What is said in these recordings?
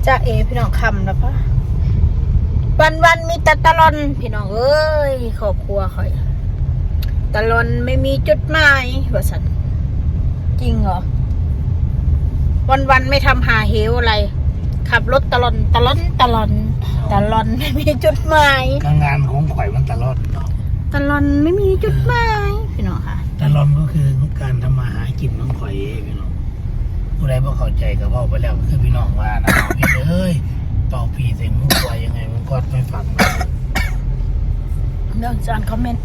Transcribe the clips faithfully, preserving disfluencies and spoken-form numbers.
จะเอพี่น้องคำนะพ่อวันวันๆมีแต่ตะลอนพี่น้องเอ้ยครอบครัวข่อยตะลอนไม่มีจุดหมายว่าสันจริงเหรอวันวันๆไม่ทำหาเหวอะไรขับรถตะลอนตะลอนตะลอนตะลอนไม่มีจุดหมายก็งานของข่อยมันตะลอนเนาะตะลอนไม่มีจุดหมายพี่น้องค่ะตะลอนก็คือการทำมาหากินของข่อยเองพี่น้อง ผู้ใดบ่เข้าใจก็เว้าไปแล้วคือพี่น้องว่านะพี่เอ้ยเป่าปีใส่หมูควายยังไงมันก็ไม่ฟังนะเรื่องจานคอมเมนต์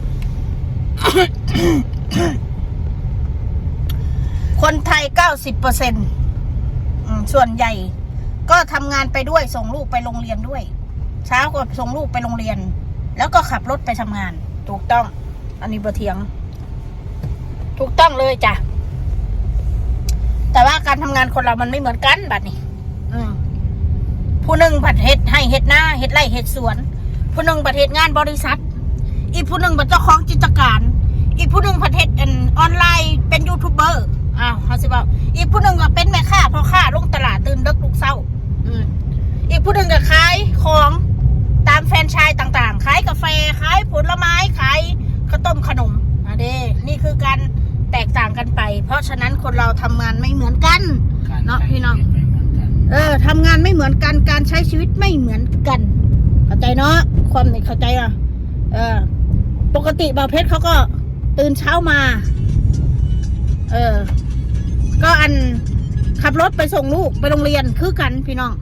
คนไทยเก้าสิบเปอร์เซ็นต์ส่วนใหญ่ ก็ทำงานไปด้วยส่งลูกไปโรงเรียนด้วย เช้าก็ส่งลูกไปโรงเรียน แล้วก็ขับรถไปทำงาน ถูกต้อง อันนี้บ่เถียง ถูกต้องเลยจ้ะ แต่ว่าการทำงานคนเรามันไม่เหมือนกันบัดนี้ อืมผู้หนึ่งผัดเฮ็ดไฮ่เฮ็ดนาเฮ็ดไร่เฮ็ดสวน ผู้หนึ่งผัดเฮ็ดงานบริษัท อีกผู้หนึ่งผัดเจ้าของกิจการ อีกผู้หนึ่งผัดเฮ็ดอันออนไลน์เป็นยูทูบเบอร์อ้าวเขาสิบอกอีกผู้หนึ่งก็เป็นแม่ค้าพ่อค้าลงตลาดตื่นดึกลุกเช้า อืมอีกผู้หนึ่งก็ขายของตามแฟรนไชส์ต่างๆ ขายกาแฟขายผลไม้ขายข้าวต้มขนมอ่ะเด้นี่คือการแตกต่างกันไป เพราะฉะนั้นคนเราทำงานไม่เหมือนกันเนาะพี่น้องเออทำงานไม่เหมือนกันการใช้ชีวิตไม่เหมือนกัน เข้าใจเนาะความนี่เข้าใจอ่ะเออปกติบ่าวเพชรเขาก็ตื่นเช้ามา เออ ก็อันขับรถไปส่งลูกไปโรงเรียนคือกันพี่น้อง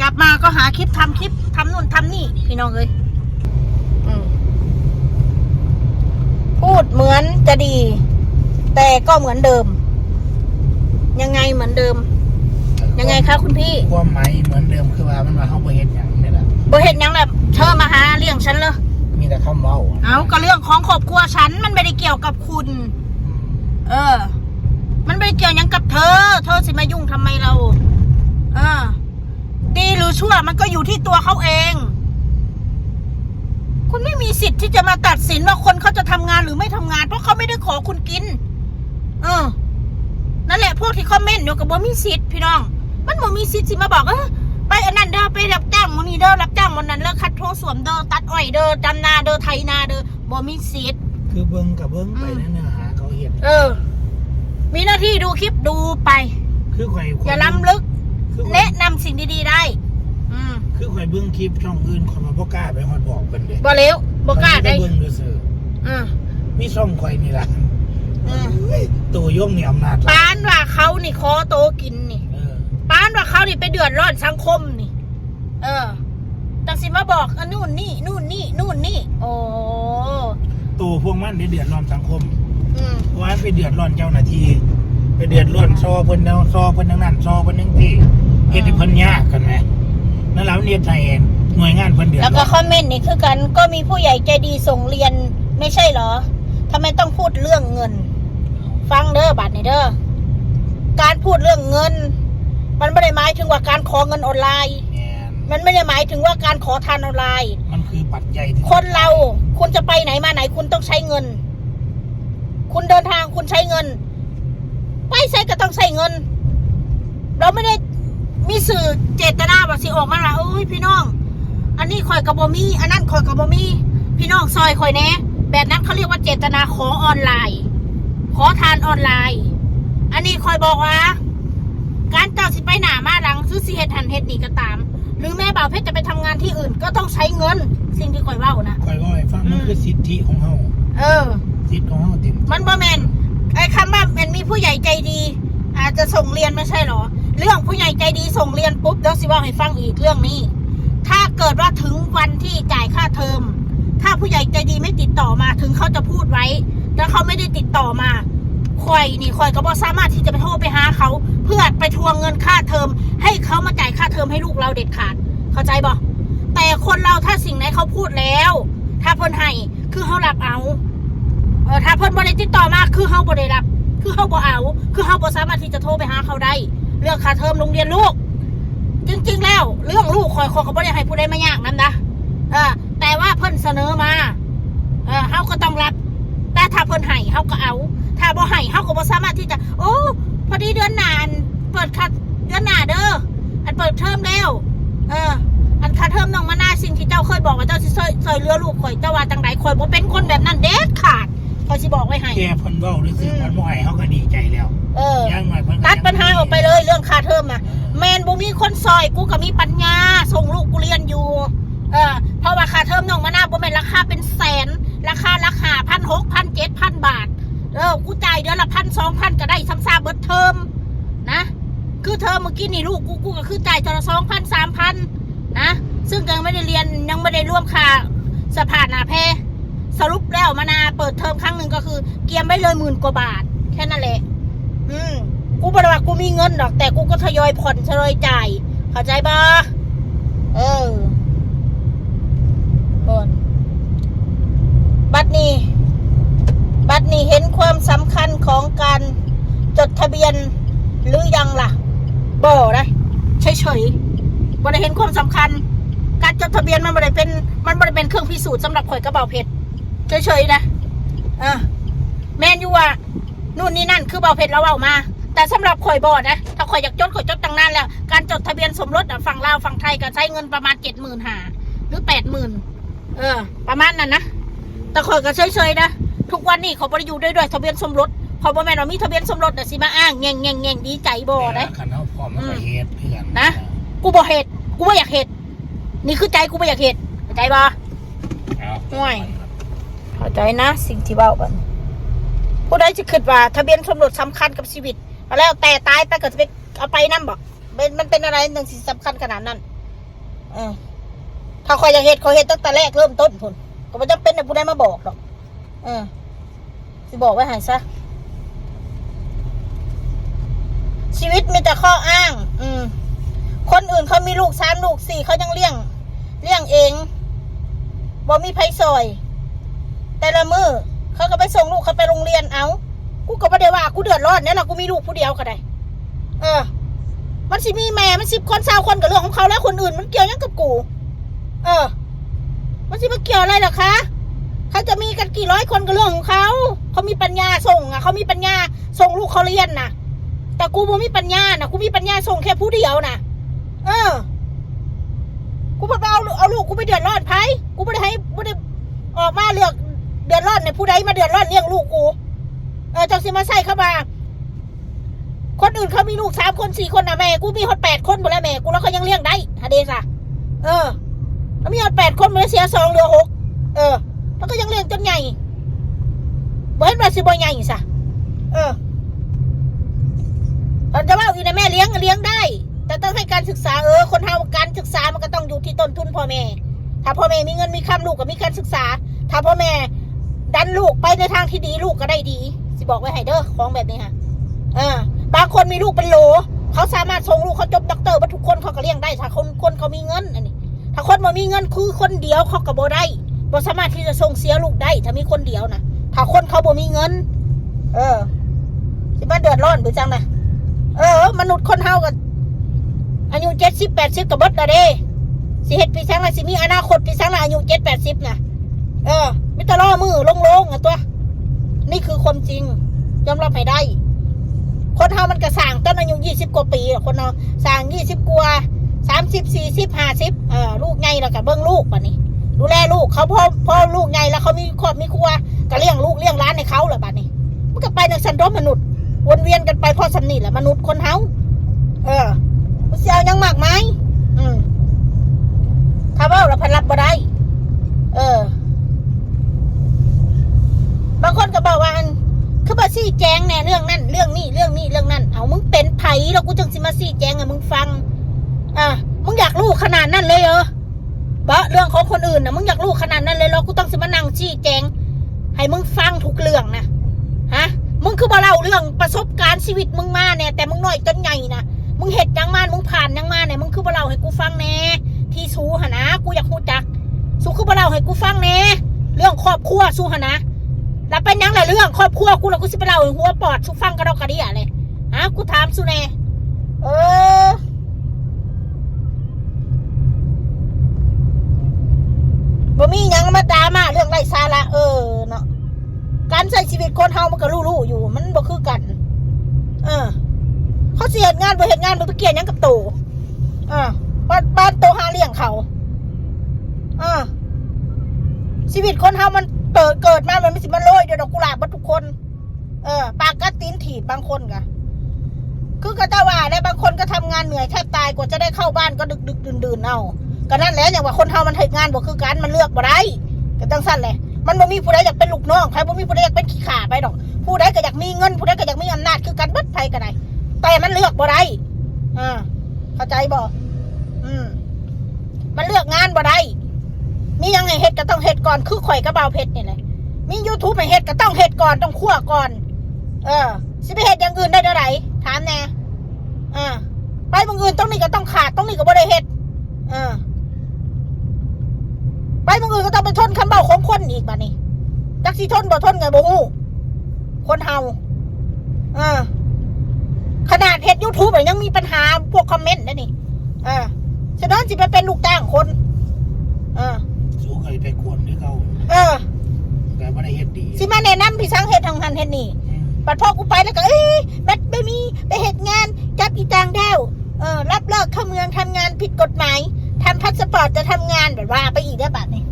กลับมาก็หาคลิปทำคลิปทำนู่นทำนี่พี่น้องเอ้ยอืมพูดเหมือนจะดี แต่ก็เหมือนเดิม ยังไงเหมือนเดิม ยังไงคะคุณพี่ความหมายเหมือนเดิมคือว่ามันมาเข้าบ่เฮ็ดหยังนี่แหละบ่เฮ็ดหยังแหละเธอมาหาเลี้ยงฉันเลยมีแต่คำเว้าอะเอาก็เรื่องของครอบครัวฉันมันไม่ได้เกี่ยวกับคุณ เออ มันไม่ได้เกี่ยวหยังกับเธอ เธอสิมายุ่งทำไมเรา เออ ดีหรือชั่วมันก็อยู่ที่ตัวเขาเอง คุณไม่มีสิทธิ์ที่จะมาตัดสินว่าคนเขาจะทำงานหรือไม่ทำงาน เพราะเขาไม่ได้ขอคุณกิน เออ นั่นแหละพวกที่คอมเมนต์อยู่กับบ่มีสิทธิ์พี่น้อง มันบ่มีสิทธิ์สิมาบอกเออไปอันนั้นเด้อไปรับจ้างมื้อนี้เด้อรับจ้างมื้อนั้นเด้อคัดโถส้วมเด้อตัดอ้อยเด้อดำนาเด้อไถนาเด้อ บ่มีสิทธิ์คือเบิ่งกับเบิ่งไปในเนื้อหาเขาเฮ็ดเออ มีหน้าที่ดูคลิปดูไป คือข่อยอย่าล้ำลึกคือข่อยแนะนำสิ่งดีๆได้ อืมคือข่อยเบิ่งคลิปช่องอื่นข่อยมาบ่กล้าไปฮอดบอกเพิ่นเด้บ่แล้วบ่กล้าได้เบิ่งซื่อๆอืมมีช่องข่อยนี่ล่ะอืมเฮ้ยโตโยมนี่อำนาจหลายปานว่าเขานี่ขอโตกินนี่เออปานว่าเขานี่ไปเดือดร้อนสังคมนี่ เออจังสิมาบอกอันนู่นนี่นู่นนี่นู่นนี่โอ้ตัวพวกมันได้เดือดร้อนสังคม อืมว่าไปเดือดร้อนเจ้าหน้าที่ไปเดือดร้อนซอเพิ่นแนวซอเพิ่นทั้งนั้นซอเพิ่นทั้งที่เฮ็ดให้เพิ่นยากกันไหมนั่นแหละมันเฮ็ดให้หน่วยงานเพิ่นเดือดแล้วก็ร้อนคอมเมนต์นี่คือกันก็มีผู้ใหญ่ใจดีส่งเรียนไม่ใช่เหรอทำไมต้องพูดเรื่องเงิน ฟังเด้อบัดนี้เด้อการพูดเรื่องเงิน มันไม่ได้หมายถึงว่าการขอเงินออนไลน์แม่นมันไม่ได้หมายถึงว่าการขอทานออนไลน์มันคือปัจจัยที่คนเราคุณจะไปไหนมาไหนคุณต้องใช้เงิน คุณเดินทางคุณใช้เงิน ไปไสก็ต้องใช้เงิน เราไม่ได้มีสื่อเจตนาว่าสิออกมาว่าโอ้ยพี่น้อง อันนี้ข่อยก็บ่มี อันนั้นข่อยก็บ่มี พี่น้องซอยข่อยแหน่แบบนั้นเขาเรียกว่าเจตนาขอออนไลน์ ขอทานออนไลน์ อันนี้ข่อยบอกว่า การเจ้าสิไปหน้ามาหลังหรือสิเฮ็ดหั้นเฮ็ดนี่ก็ตาม หรือแม่บ่าวเพชรจะไปทำงานที่อื่นก็ต้องใช้เงิน สิ่งที่ข่อยเว้านะข่อยเว้าให้ฟังมันคือสิทธิของเฮาเออสิทธิของเฮาเต็มมันบ่แม่นไอ้คำว่ามันมีผู้ใหญ่ใจดี อาจจะส่งเรียนไม่ใช่หรอ เรื่องผู้ใหญ่ใจดีส่งเรียนปุ๊บเดี๋ยวสิเว้าให้ฟังอีกเรื่องนี้ ถ้าเกิดว่าถึงวันที่จ่ายค่าเทอม ถ้าผู้ใหญ่ใจดีไม่ติดต่อมาถึงเขาจะพูดไว้แต่เขาไม่ได้ติดต่อมาข่อยนี่ข่อยก็บ่สามารถที่จะไปโทรไปหาเขา เพื่อไปทวงเงินค่าเทอม ให้เขามาจ่ายค่าเทอมให้ลูกเราเด็ดขาด เข้าใจบ่แต่คนเราถ้าสิ่งไหนเขาพูดแล้ว ถ้าเพิ่นให้คือเขารับเอาเออถ้าเพิ่นบ่ได้ติดต่อมาคือเขาบ่ได้รับ คือเขาบ่เอา คือเขาบ่สามารถที่จะโทรไปหาเขาได้ เรื่องค่าเทอมโรงเรียนลูก จริงๆแล้ว เรื่องลูกข่อยข่อยก็บ่ได้ให้ผู้ใดมายากนำนะเออแต่ว่าเพิ่นเสนอมาเออเขาก็ต้องรับ แต่ถ้าเพิ่นให้เขาก็เอา ถ้าบ่ให้เขาก็บ่สามารถที่จะ โอ้พอดีเดือนหน้าอันเปิดคัดเดือนหน้าเด้อ อันเปิดเทอมแล้ว เออ อันค่าเทอมน้องมะนาว สิ่งที่เจ้าเคยบอกว่าเจ้าสิช่วย ช่วยเหลือลูกข่อย เจ้าว่าจังใด ข่อยบ่เป็นคนแบบนั้นเด็ดขาด ข่อยสิบอกไว้ให้ แค่เพิ่นเว้าซื่อๆ อืม เพิ่นบ่ให้ เฮาก็ดีใจแล้ว เออ อย่างน้อยเพิ่นก็ ตัดปัญหาออกไปเลย เรื่องค่าเทอมน่ะ เออ แม่นบ่มีคนช่วย กูก็มีปัญญาส่งลูกกูเรียนอยู่ เออ เพราะว่าค่าเทอมน้องมะนาวบ่แม่นราคาเป็นแสน ราคาหลักห้าพัน หกพัน เจ็ดพัน บาท เออ กูจ่ายเดือนละพัน สองพัน ก็ได้ซ้ำซากเบิดเทอมนะ คือเทอมเมื่อกี้นี่ลูกกู กูก็คือจ่ายเทอมละ สองพัน สามพัน นะ ซึ่งก็ยังไม่ได้เรียน ยังไม่ได้รวมค่าเสื้อผ้าหน้าแพร สรุปแล้วมะนาวเปิดเทอมครั้งหนึ่งก็คือเตรียมไว้เลยหมื่นกว่าบาท แค่นั้นแหละ อืม กูบ่ได้ว่ากูมีเงินดอก แต่กูก็ทยอยผ่อนทยอยจ่าย เข้าใจบ่ เออ ผ่อน บัดนี้ บัดนี้เห็นความสำคัญของการจดทะเบียนหรือยังล่ะ บ่นะ เฉยๆ บ่ได้เห็นความสำคัญ การจดทะเบียนมันบ่ได้เป็น มันบ่ได้เป็นเครื่องพิสูจน์สำหรับข่อยกับบ่าวเพชร เฉยๆ นะ เออ แม่นอยู่ว่า นู่นนี่นั่น คือบ่าวเพชรลาวเว้ามา แต่สำหรับข่อยบ่นะ ถ้าข่อยอยากจด ข่อยจดตั้งนานแล้ว การจดทะเบียนสมรสอะ ฝั่งลาวฝั่งไทยก็ใช้เงินประมาณ เจ็ดหมื่นห้า หรือ แปดหมื่น เออ ประมาณนั้นนะ แต่ข่อยก็เฉยๆ นะ ทุกวันนี้ข่อยบ่ได้อยู่ด้วย ด้วยทะเบียนสมรส ข่อยบ่แม่นว่ามีทะเบียนสมรสน่ะสิมาอ้างแง่งๆๆ ดีใจบ่ได้ แต่คันเฮาพร้อม เฮาก็เฮ็ดคือกัน นะ กูบ่เฮ็ด กูบ่อยากเฮ็ด นี่คือใจกูบ่อยากเฮ็ด เข้าใจบ่ เอา ห่วย เข้าใจนะ สิ่งที่เว้ากัน ผู้ใดสิคิดว่าทะเบียนสมรสสำคัญกับชีวิต ก็แล้วแต่ ตายไปก็สิไปเอาไปนำบ่ เป็น มันเป็นอะไรจั่งสิสำคัญขนาดนั้น เออ ถ้าข่อยอยากเฮ็ด ข่อยเฮ็ดตั้งแต่แรกเริ่มต้นพุ้น ก็บ่จำเป็นให้ผู้ใดมาบอกดอก เออ สิบอกไว้ให้ซะ ชีวิตมีแต่ข้ออ้าง อืม คนอื่นเขามีลูกสามลูกสี่ เขายังเลี้ยง เลี้ยงเอง บ่มีไผซ่อย แต่ละมื้อเขาก็ไปส่งลูกเขาไปโรงเรียน เอา กูก็บ่ได้ว่า กูเดือดร้อนแหน่ล่ะ กูมีลูกผู้เดียวก็ได้ เออ มันสิมีแม่มัน สิบคน ซาวคน ก็เรื่องของเขาแล้ว คนอื่นมันเกี่ยวหยังกับกู เออ มันสิมาเกี่ยวอะไรล่ะคะ เขาจะมีกันกี่ร้อยคนก็เรื่องของเขา เขามีปัญญาส่งอะ เขามีปัญญาส่งลูกเขาเรียนน่ะ แต่กูบ่มีปัญญาน่ะ กูมีปัญญาส่งแค่ผู้เดียวน่ะ เออ กูบ่ไปเอา เอาลูกกูไปเดือดร้อนไผ กูบ่ได้ให้ บ่ได้ออกมาเลือกเดือดร้อนให้ผู้ใดมาเดือดร้อนเลี้ยงลูกกู เออ เจ้าสิมาใส่เข้ามา คนอื่นเขามีลูกสามคนสี่คนน่ะ แม่กูมีฮอดแปดคนพุ้นแหละ แม่กูแล้วเขายังเลี้ยงได้ หาเดซะ เออ แล้วมีฮอดแปดคนพุ้นแล้ว เสียสองเหลือหก เออ แล้วก็ยังเลี้ยงจนใหญ่ บ่เห็นว่าสิบ่ใหญ่ซะ เออ ตอนจะเว้าอีกนะ แม่เลี้ยง เลี้ยงได้ แต่ต้องให้การศึกษา เออ คนเฮาการศึกษามันก็ต้องอยู่ที่ต้นทุนพ่อแม่ ถ้าพ่อแม่มีเงินมีคำ ลูกก็มีการศึกษา ถ้าพ่อแม่ดันลูกไปในทางที่ดี ลูกก็ได้ดี สิบอกไว้ให้เด้อ ของแบบนี้ค่ะ เออ บางคนมีลูกเป็นโหล เขาสามารถส่งลูกเขาจบด็อกเตอร์มาทุกคน เขาก็เลี้ยงได้ ถ้าคน คนเขามีเงิน อันนี้ ถ้าคนบ่มีเงินคือคนเดียวเขาก็บ่ได้ บ่สามารถที่จะส่งเสียลูกได้ ถ้ามีคนเดียวนะ ถ้าคนเขาบ่มีเงิน เออ สิมาเดือดร้อนไปจังนะ เออ มนุษย์คนเฮาก็อายุเจ็ดสิบ แปดสิบ ก็เบิดละเด้ สิเฮ็ดไปจังละ สิมีอนาคตไปจังละ อายุเจ็ดแปดสิบ น่ะ เออ มีแต่รอมือลงๆ อ่ะตัว นี่คือความจริง ยอมรับให้ได้ คนเฮามันก็สร้างตอนอายุยี่สิบกว่าปีอะ คนเฮาสร้างยี่สิบกว่า สามสิบ สี่สิบ ห้าสิบ เออ ลูกใหญ่แล้วก็เบิ่งลูกบัดนี้ ดูแลลูกเขา พอ พอลูกใหญ่แล้วเขามีครอบมีครัว ก็เลี้ยงลูกเลี้ยงหลานให้เขาแหละบัดนี้ มันก็ไปในสันดานมนุษย์ วนเวียนกันไปพอส่ำนี้แหละ มนุษย์คนเฮา เออ มันสิเอาหยังมากมาย อืม ถ้าเว้าแล้วพันรับบ่ได้ เออ บางคนก็บอกว่า อัน คือบ่ชี้แจงแหน่เรื่องนั้น เรื่องนี้ เรื่องนี้ เรื่องนั้น เอา มึงเป็นไผแล้วกูจั่งสิมาชี้แจงให้มึงฟัง อ่ะ มึงอยากรู้ขนาดนั้นเลยเหรอ บ่ เรื่องของคนอื่นน่ะ มึงอยากรู้ขนาดนั้นเลยเหรอ กูต้องสิมานั่งชี้แจงให้มึงฟังทุกเรื่องนะ ฮะ มึงคือบ่เล่าเรื่องประสบการณ์ชีวิตมึงมาแหน่ แต่มึงน้อยจนใหญ่นะ มึงเฮ็ดหยังมา มึงผ่านหยังมาแหน่ มึงคือบ่เล่าให้กูฟังแหน่ ที่สูหั่นนะ กูอยากรู้จัก สูคือบ่เล่าให้กูฟังแหน่ เรื่องครอบครัวสูหั่นนะ แล้วเป็นหยังล่ะ เรื่องครอบครัวกูล่ะ กูสิไปเล่าให้หัวปอดสูฟังกะดอกกะเดี้ยเลย ฮะ กูถามสูแหน่ เออ บ่มีหยังมาดราม่าเรื่องไร้สาระ เออ เนาะ การใช้ชีวิตคนเฮามันก็รู้ๆอยู่ มันบ่คือกัน เออ เขาสิเฮ็ดงานบ่เฮ็ดงาน มันไปเกี่ยวหยังกับโต เออ บ้านบ้านโตหาเลี้ยงเขา เออ ชีวิตคนเฮามันเกิดเกิดมามันไม่สิมันโรยเดียวดอกกุหลาบเบิดทุกคน เออ ปากกัดตีนถีบบางคนกะ คือก็จะว่าได้บางคนก็ทำงานเหนื่อยแทบตายกว่าจะได้เข้าบ้านก็ดึกดึกดื่นดื่นๆเอา ก็นั่นแหละอย่างว่าคนเฮามันเฮ็ดงานบ่คือกันมันเลือกบ่ได้ ก็จังซั่นแหละ มันบ่มีผู้ใดอยากเป็นลูกน้องใครบ่มีผู้ใดอยากเป็นขี้ข้าไปดอก ผู้ใดก็อยากมีเงินผู้ใดก็อยากมีอำนาจคือกันเบิดไผก็ได้ แต่มันเลือกบ่ได้ อ่า เข้าใจบ่ อืม มันเลือกงานบ่ได้ มีหยังให้เฮ็ดก็ต้องเฮ็ดก่อน คือข่อยกับบ่าวเพชรนี่แหละ มี YouTube ให้เฮ็ดก็ต้องเฮ็ดก่อน ต้องคั่วก่อน เออ สิไปเฮ็ดอย่างอื่นได้เท่าใด ถามแหน่ อ่า ไปหม่องอื่นตรงนี้ก็ต้องขาด ตรงนี้ก็บ่ได้เฮ็ด เออ ไปหม่องอื่นก็ต้องไปทนคำเว้าของคนอีกบัดนี้ จักสิทนบ่ทนก็บ่ฮู้ คนเฮา เออ ขนาดเฮ็ด YouTube อะยังมีปัญหาพวกคอมเมนต์นะนี่ เออ ฉะนั้นสิไปเป็นลูกจ้างคน เออ สูงเคยไปกวนหรือเขา เออ แต่บ่ได้เฮ็ดดี สิมาแนะนำพี่สังเฮ็ดทางหันเฮ็ดนี่ อืม บัดพอกูไปแล้วก็ เอ้ย บัดไปมี ไปเฮ็ดงานกับอีต่างด้าว เออ ลักลอบเข้าเมืองทำงานผิดกฎหมาย ทำพาสปอร์ตจะทำงานแบบว่าไปอีกได้บัดนี้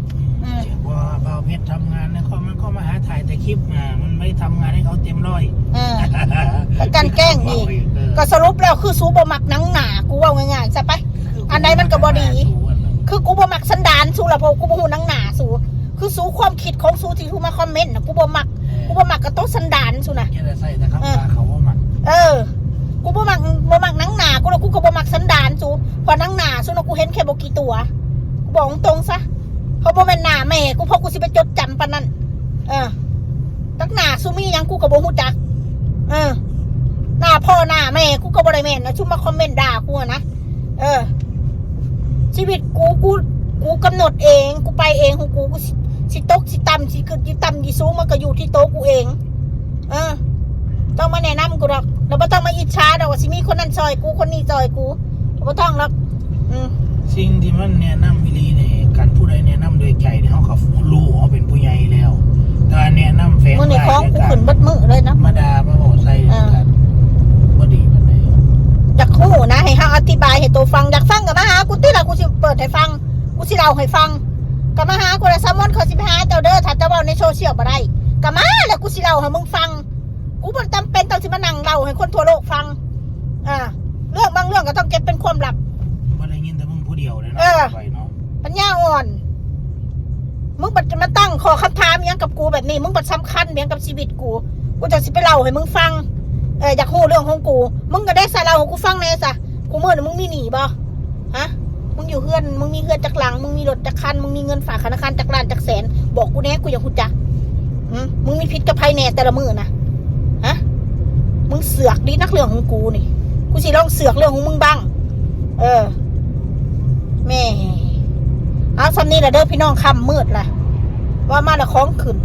อืม เสียงว่าบ่าวเพชรทำงานนะเขามันก็มาหาถ่ายแต่คลิปมา มันไม่ทำงานให้เขาเต็มร้อย เออ ก็กลั่นแกล้งอีก เออ ก็สรุปแล้วคือสูบ่มักหนังหนา กูเว้าง่ายๆซะไป อันใดมันก็บ่ดี คือกูบ่มักสันดานสูล่ะ เพราะกูบ่ฮู้หนังหนาสู คือสูความคิดของสูที่สูมาคอมเมนต์น่ะ กูบ่มัก เออ กูบ่มักกับโตสันดานสูน่ะ จะได้ใส่แต่คำว่าเขาบ่มัก เออ กูบ่มัก บ่มักหนังหนา กูแล้วกูก็บ่มักสันดานสู เพราะหนังหนาสูน่ะ กูเห็นแค่บ่กี่ตัว กูบอกตรงๆซะ เขาบ่แม่นหน้าแม่กู เพราะกูสิไปจดจำปานนั้น เออ จักหน้าสูมีหยังกูก็บ่ฮู้จัก เออ หน้าพ่อหน้าแม่กูก็บ่ได้แม่นนะ สูมาคอมเมนต์ด่ากูอะนะ เออ ชีวิตกู กู กูกำหนดเอง กูไปเองของกู กูสิ สิตกสิต่ำ สิขึ้นสิต่ำสิสูง มันก็อยู่ที่โตวกูเอง เออ ต้องมาแนะนำกูดอก แล้วบ่ต้องมาอิจฉาดอกว่าสิมีคนนั้นซอยกู คนนี้ซอยกู บ่ต้องดอก อืม สิ่งที่มันแนะนำอีหลีนี่ คันผู้ใดแนะนำด้วยใจนี่ เฮาก็รู้ว่าเป็นผู้ใหญ่แล้ว แต่แนะนำแฝง มื้อนี้ของกูขึ้นเบิดมื้อเลยนะ มาด่ามาบอกใส่ เออ กัน บ่ดีปานใด อยากฮู้นะ ให้เฮาอธิบายให้โตฟัง อยากฟังก็มาหากูติล่ะ กูสิเปิดให้ฟัง กูสิเล่าให้ฟัง ก็มาหากูล่ะ สามวันเขาสิไปหาเจ้าเด้อ ถ้าเจ้าเว้าในโซเชียลบ่ได้ ก็มาแล้วกูสิเล่าให้มึงฟัง กูบ่จำเป็นต้องสิมานั่งเล่าให้คนทั่วโลกฟัง อ่า เรื่องบางเรื่องก็ต้องเก็บเป็นความลับ บ่ได้ยินแต่มึงผู้เดียวเลยเนาะ เออ ไปเนาะ ปัญญาอ่อน มึงบัดจะมาตั้งข้อคำถามอิหยังกับกูแบบนี้ มึงบัดสำคัญอิหยังกับชีวิตกู กูจะสิไปเล่าให้มึงฟัง เออ อยากฮู้เรื่องของกู มึงก็ได้ซะเล่าให้กูฟังแหน่ซะ กูมื้อนี้มึงมีหนี้บ่ ฮะ มึงอยู่เฮือน มึงมีเฮือนจักหลัง มึงมีรถจักคัน มึงมีเงินฝากธนาคารจักล้านจักแสน บอกกูแหน่ กูอยากฮู้จัก หืม มึงมีผิดกับไผแหน่แต่ละมื้อนะ ฮะ มึงเสือกดีนักเรื่องของกูนี่ กูสิลองเสือกเรื่องของมึงบ้าง เออ แหม่ เอาส่ำนี้ล่ะเด้อพี่น้อง ค่ำมืดล่ะ ว่ามาละของขึ้น